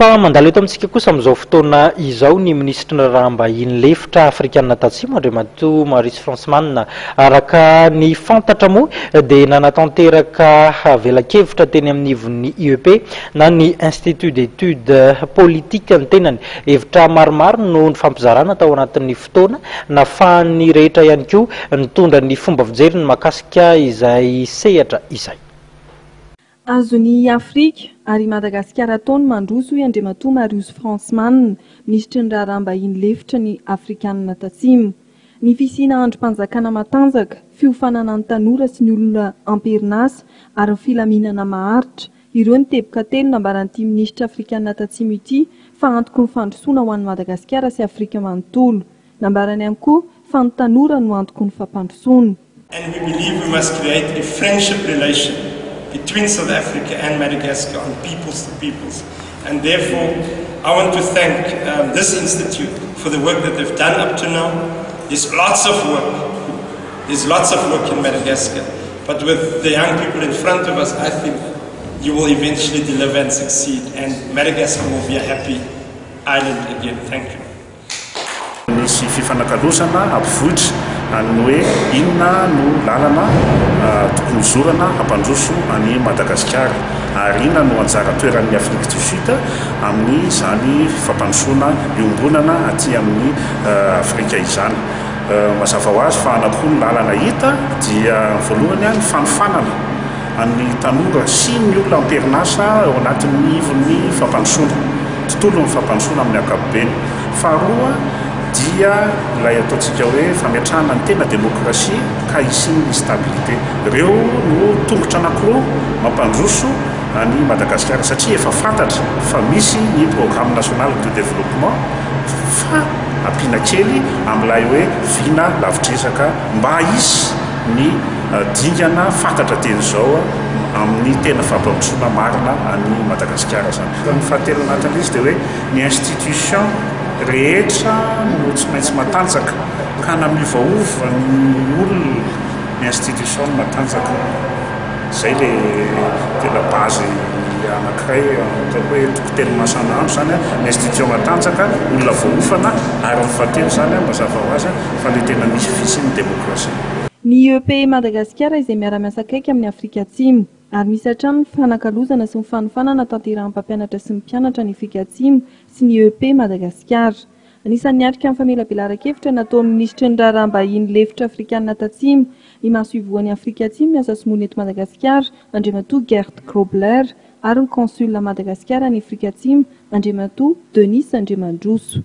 Fa mandalo eto amintsika kosa amin'izao fotoana izao ny minisitry ny Raharaham-bahiny lefitra Afrikanina Tatsimo, Andriamatoa Maurice Fransman. Araka ny fantatra moa dia nanatanteraka velakevitra teny amin'ny ivon'ny IEP na ny Institut d'Etudes Politiques ny tenany. Hevitra maromaro no nifampizarana tao anatin'ny fotoana nafahan'ny rehetra ihany koa nitondra ny fomba fijeriny mahakasika izay sehatra izay. Azon'i Afrika ary i Madagasikara atao ny mandroso hoy Andriamatoa Marius Fransman, minisitry ny raharaham-bahiny lefitra ny Afrikanina Tatsimo. Ny fisiana andrim-panjakana matanjaka, fiofanana ny tanora sy ny olona am-perinasa ary ny filaminana maharitra, ireo ny teboka telo nambaran'ity minisitra Afrikanina Tatsimo ity fa antoky ny fandrosoana ho an'i Madagasikara sy Afrika manontolo. Nambarany ihany koa fa ny tanora no antoky ny fampandrosoana. And we believe we must create a friendship relation between South Africa and Madagascar on peoples to peoples. And therefore, I want to thank um, this institute for the work that they've done up to now. There's lots of work. There's lots of work in Madagascar. But with the young people in front of us, I think you will eventually deliver and succeed. And Madagascar will be a happy island again. Thank you. Nisy fifanakalozana hampivoitra ny hoe inona no lalana tokony hozorana hampandroso an'i Madagasikara ary inona no anjara toeran'ny Afrique du Sud amin'izany fampandrosoana iombonana aty amin'ny Afrika izany. Mazava ho azy fa anankiroa ny lalana hita dia voalohany ny fanofanana ny tanora sy ny olona am-perinasa ao anatin'ny ivon'ny fampandrosoana, tontolon'ny fampandrosoana amin'ny ankapobeny. Faharoa dia ilay ataontsika hoe fametrahana ny tena demokrasia ka hisian'ny stabilité. Ireo no tongotra anankiroa mampandroso an'i Madagasikara satria efa fantatra fa misy ny programme national de développement fa ampiana kely amin'ilay hoe vina lavitr'ezaka mba hisy ny dingana fantatra dieny izao amin'ny tena fampandrosoana marina an'i Madagasikara izany. Ny fahatelo anatin'ilay izy dia hoe ny institution rehetra no tsy maintsy matanjaka ka na miovaova ny olona ny institution no matanjaka. Izay ilay tena base anankiray ataoko hoe toko telo masan'andro izany, ny institution matanjaka, olona voaofana ary ny fahatelo izany mazava ho azy fa ilay tena misy fisian'ny demokrasia. Ny IEP Madagasikara izay miara-miasa akaiky amin'i Afrika Atsimo. Ary misy hatrany ny fifanakalozana sy ny fanofanana tanterahin'ny mpampianatra sy ny mpianatra any Afrika Atsimo sy ny IEP Madagasikara. Anisan'ny niatrika ny famelabelaran-kevitra nataon'ny minisitry ny Raharaham-bahiny lefitra Afrikanina Tatsimo, ny masoivohon'i Afrika Atsimo miasa sy monina eto Madagasikara, Andriamatoa Gert Grobler, ary ny Consul Madagasikara any Afrika Atsimo, Andriamatoa Denis Andriamandroso.